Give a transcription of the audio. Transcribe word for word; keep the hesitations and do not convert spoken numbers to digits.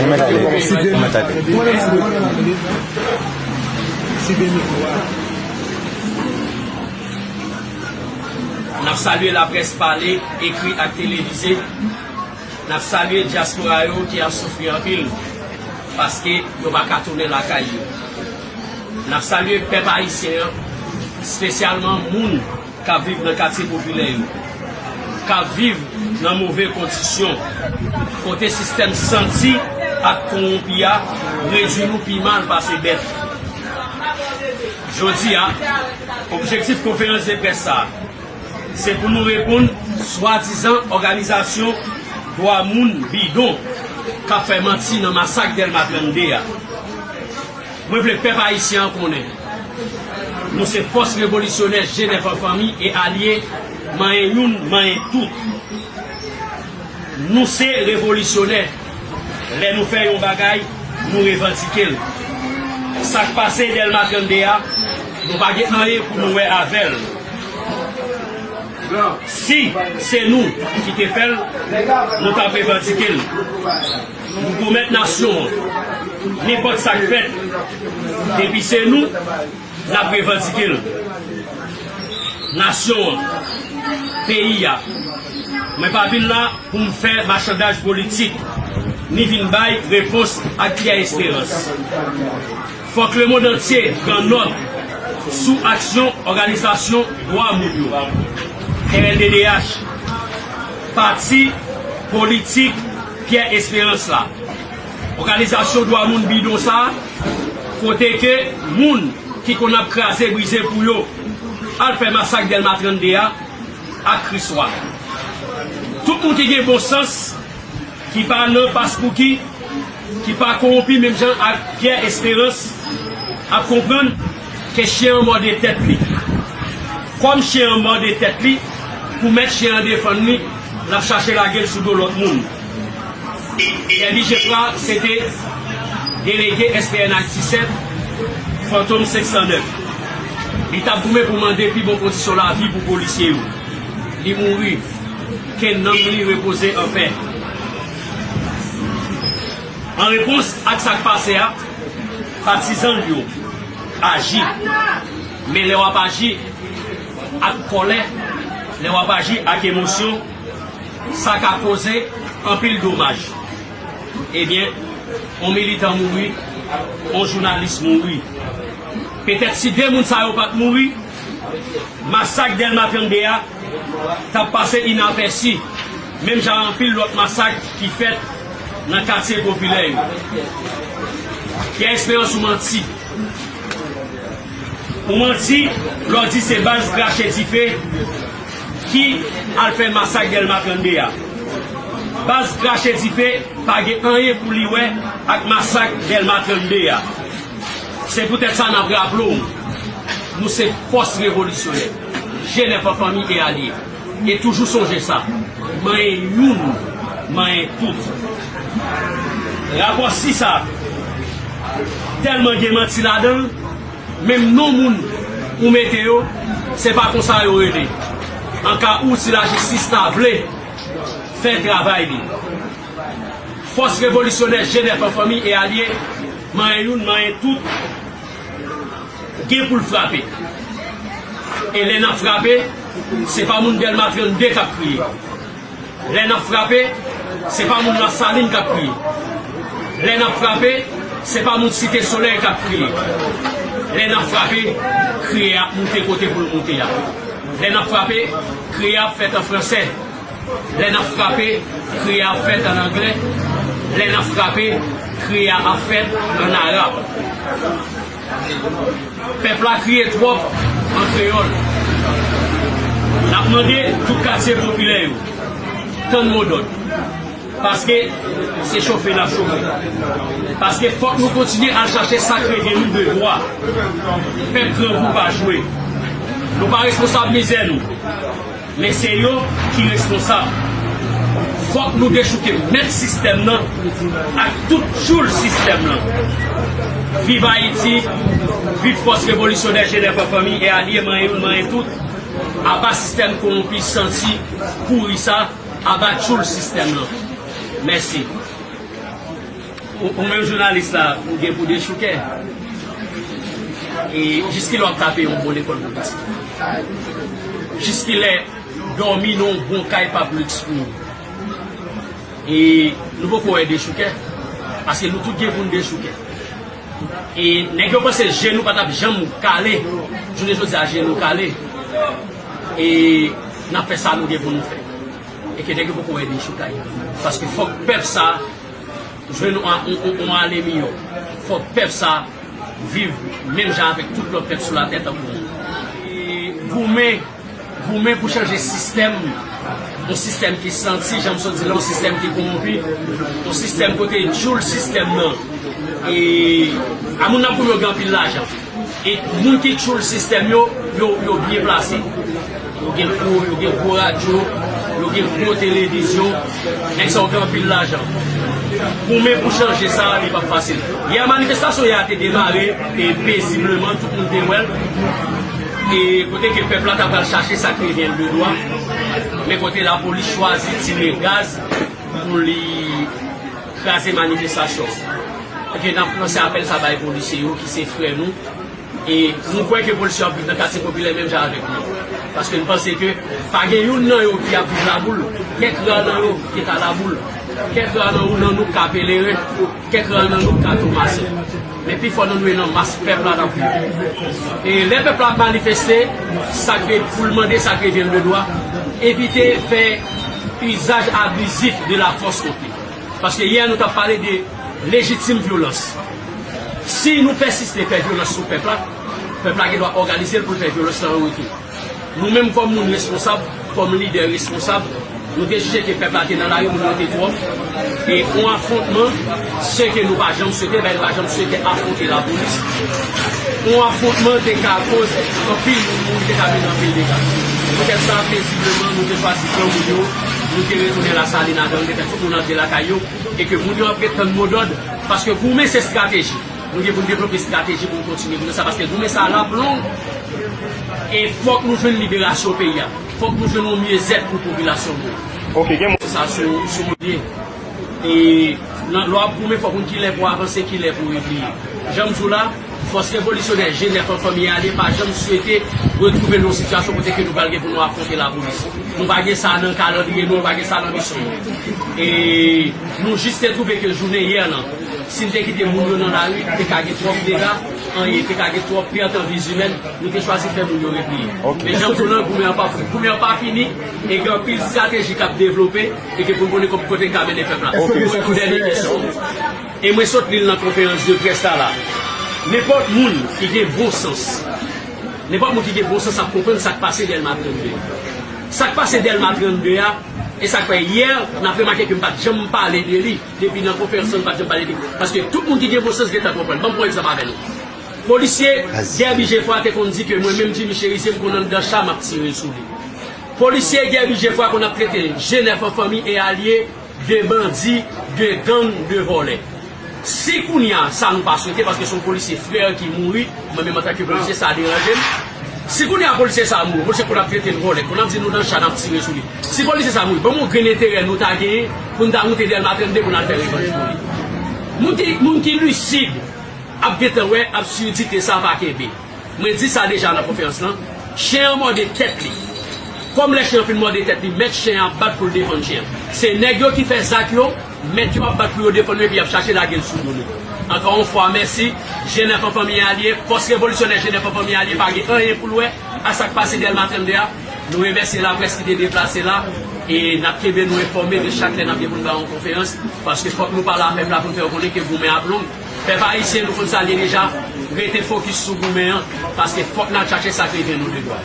Mwen tande. Mwen tande. N ap salye laprès pale, ekri ak televize. N ap salye dyaspora yo ki ap soufri anpil paske yo pa ka tounen lakay yo. N ap salye pèp ayisyen an, espesyalman moun k ap viv nan katye popilè yo, k ap viv nan move kondisyon, kote sistèm santi ak kowonpi a redui nou pi mal pase bèt. Jodi a, objektif konferans de près sa a, se pou nou reponn swadizan òganizasyon dwa moun bidon k ap fè manti nan masak Dèlma trannde a. Mwen vle pèp ayisyen an konnen, nou se fòs revolisyonè G nèf an fanmi e alye, manyen youn, manyen tout. Nou se revolisyonè. Lè nou fè yon bagay, nou revandike l. Sa k pase Dèlma trannde a, nou pa gen anyen pou nou wè avè l. Si se nou ki te fè l, nou t ap revandike l. Nou pwomèt nasyon an, nenpòt sa k fèt, depi se nou, n ap revandike l. Nasyon an, peyi a, mwen pa vin la pou m fè machandaj politik, ni vin bay repons ak Pyè Esperans. Fòk lemonn antye pran nòt sou aksyon òganizasyon dwa moun yo, R L D D H, pati politik Pyè Esperans la. Òganizasyon dwa moun bidon sa a, kote ke moun ki konn ap kraze brize pou yo al fè masak Dèlma trannde a ak Kriswa. Tout moun ki gen bon sans, ki pa nan paspouki, ki pa kowonpi menm jan ak Pyè Esperans, ap konprann ke chen an mòde tèt li. Kòm chen an mòde tèt li, pou mèt chen an defann li, l ap chache lage l sou do lòt moun. Kèbi Jefra se te delege S P N H disèt, Fantom senk san nèf. Li t ap goumen pou mande pi bon kondisyon lavi pou polisye yo. Li mouri. Ke nanm li repoze anpè. An repons ak sa k pase a, patizan l yo aji. Men lè w ap aji ak kòlè, lè w ap aji ak emosyon, sa ka koze anpil domaj. Ebyen, on militan mouri, on jounalis mouri. Petèt si de moun sa yo pa t mouri, masak Dèlma trannde a t ap pase inapèsi, menm jan anpil lòt masak ki fèt nan katye popilè yo. Pyè Esperans, ou manti. Ou manti lè w di se baz krache dife ki al fè masak Dèlma trannde a. Baz krache dife pa gen anyen pou li wè ak masak Dèlma trannde a. Se poutèt sa n ap raple w, nou se fòs revolisyonè, G nèf an fanmi e alye. E toujou sonje sa, manyen youn, manyen tout. Rapò sis a tèlman gen manti ladan l, menm non moun ou mete yo, se pa konsa yo rele. An ka ou, si lajistis ta vle fè travay li, fòs revolisyonè G nèf an fanmi e alye, manyen youn, manyen tout, gen pou l frape. E lè n ap frape, se pa moun Dèlma trannde k ap kriye. Lè n ap frape, se pa moun Lasalin k ap kriye. Lè n ap frape, se pa moun Site Solèy k ap kriye. Lè n ap frape, kriye a ap moute kote pou l moute a. Lè n ap frape, kriye a ap fèt an fransè. Lè n ap frape, kriye a ap fèt ann anglè. Lè n ap frape, kriye a ap fèt ann arab. Pèp la kriye twòp an kreyòl. N ap mande tout katye popilè yo, tann modòd. Paske se chofe n ap chofe. Paske fòk nou kontinye al chache sa k rete nou de dwa. Pèp grangou pa jwe. Nou pa responsab mizè nou. Men se yo ki responsab. Fòk nou dechouke mèt sistèm nan ak tout tchoul sistèm nan. Viv Ayiti, viv fòs revolisyonè G nèf an fanmi e alye, manyen youn, manyen tout. Aba sistèm kowonpi, santi, pouri sa, aba tchoul sistèm nan. Mèsi. Ou, ou menm jounalis la, ou gen pou dechouke. E jiskilè w ap tape yon bon lekòl pou pitit? Jiskilè dòmi nan yon bon kay p ap liks pou ou? E nou poko wè dechouke. Paske nou tout gen pou n dechouke. E nèg yo panse je nou pa t ap janm kale. Jounen jodi a, je nou kale. E n ap fè sa nou gen pou nou fè. E ke nèg yo poko wè dechoukay. Paske fòk pèp sa jwenn yon, yon, yon, yon ale miyò. Fòk pèp sa viv menm jan avèk tout lòt pèp sou latè tankou nou. E goumen, goumen pou chanje sistèm, yon sistèm ki santi, jan m sot di la, yon sistèm ki kowonpi, yon sistèm kote tchoul sistèm nan. E a moun nan pou yo gen anpil lajan. E moun ki tchoul sistèm yo, yo, yo byen plase. Yo gen gwo, yo gen gwo radyo, yo gen gwo televizyon. Nèg sa yo gen anpil lajan. Goumen pou chanje sa, li p ap fasil. Yè, manifestasyon yè a te demare, e pezibleman, tout moun te wè l. E kote ke pèp la ta pral chache sa k revyen l de dwa. Men kote lapolis chwazi tire gaz pou li kraze manifestasyon. Paske n ap lanse apèl sa bay polisye yo ki se frè nou. E nou kwè ke polisye yo ap viv nan katye popilè menm jan avèk nou. Paske n panse ke pa gen youn nan yo ki ap viv Laboul. Kèk ra nan yo ki ta Laboul. Kèk ra nan, nan nou ka Pelerin. Kèk ra nan nou ka Tomasen. Men pifò nan nou e nan mas pèp la n ap viv. E lè pèp la ap manifeste, sa k pou l mande, sa k revyen l de dwa, evite fè izaj abizif de la fòs kont li. Paske yè nou t ap pale de lejitim vyolans. Si nou pèsiste fè vyolans sou pèp la, pèp la gen dwa òganize l pou l fè vyolans lan an retou. Nou menm kòm moun responsab, kòm lidè responsab, nou te jije ke pèp la te nan lari, moun yo te twòp. E yon afwontman, se ke nou pa janm swete, ben nou pa janm swete afwonte lapolis. Yon afwontman te ka koz anpil moun mouri, te ka mennen anpil dega. Poutèt sa, pezibleman, nou te chwazi gran moun yo, nou te retounen Lasalin avan, nou te fè tout moun antre lakay yo, e ke moun yo ap ret tann modòd, paske goumen se estrateji. Nou gen pou n devlope estrateji pou n kontinye goumen sa, paske goumen sa l ap long. E fòk nou jwenn liberasyon peyi a. Fòk nou jwenn yon myezèt pou popilasyon nou. Ok, gen moun. Sa sou, sou mwen. E nan, lè w ap goumen, fòk ou konn kilè pou w avanse, kilè pou w repliye. Jan m di w la, fòs revolisyonè G nèf an fanmi alye pa janm swete retwouve nou yon sitiyasyon kote ke nou pral gen pou nou afwonte lapolis. Nou pa gen sa nan kalandriye nou, nou pa gen sa nan misyon nou. E nou jis te twouve ke jounen yè lan, si n te kite moun yo nan lari, te ka gen twòp dega, anyen, te ka gen twòp pèt an vizimèn, nou te chwazi fè moun yo repliye. Ok. Men jan m di w lan, goumen an pa, goumen an pa fini, e gen anpil estrateji k ap devlope, e ke pou n konnen kòm kote n ka mennen pèp la. Ok. Pou dènye kesyon. E mwen sot li l nan konferans de près la la. Nenpòt moun ki gen bon sans, nenpòt moun ki gen bon sans ap konprann sa k pase Dèlma trannde. Sa k pase Dèlma trannde a, e sa k fè yè, n ap remake ke m pa t janm pale de li. Depi nan konferans lan, m pa t janm pale de li. Paske tout moun ki gen bon sans gentan konprann. Ban m pran egzanp avè nou. Polisye Guerby Geffroy te konn di ke mwen menm Jimmy Chérizier, m konn anndan cha, m ap tire sou li. Polisye Guerby Geffroy konn ap trete G nèf an fanmi e alye de bandi, de gang, de vòlè. Si kounye a, sa nou pa swete, paske se yon polisye frè ki mouri, mwen menm antanke polisye, sa deranje m. Si kounye a polisye sa a mouri, polisye konn ap trete n vòlè, konn ap di nou nan cha n ap tire sou li. Si polisye sa a mouri, ban m yon grenn enterè nou ta genyen pou n ta moute Dèlma trannde pou n al fè revanj pou li. Moun ki, moun ki lisid ap gentan wè absidite sa pa kenbe. Mwen di sa deja nan konferans lan, chen an mòde tèt li. Kòm lè chen an fin mòde tèt li, mèt chen an ap bat pou l defann chen an. Se nèg yo ki fè zak yo, mèt yo ap bat pou yo defann yo epi y ap chache lage l sou do nou. Ankò yon fwa, mèsi. G nèf an fanmi alye, fòs revolisyonè G nèf an fanmi alye pa gen anyen pou l wè a sa k pase Dèlma trannde a. Nou remèsye laprès ki te deplase la e n ap kenbe nou enfòme de chak lè n ap gen pou n bay yon konferans, paske fòk nou pale a pèp la pou n fè yo konnen ke goumen ap long. Pèp ayisyen, nou konn sa l ye deja, rete fokis sou goumen an, paske fòk n al chache sa k revyen nou de dwa.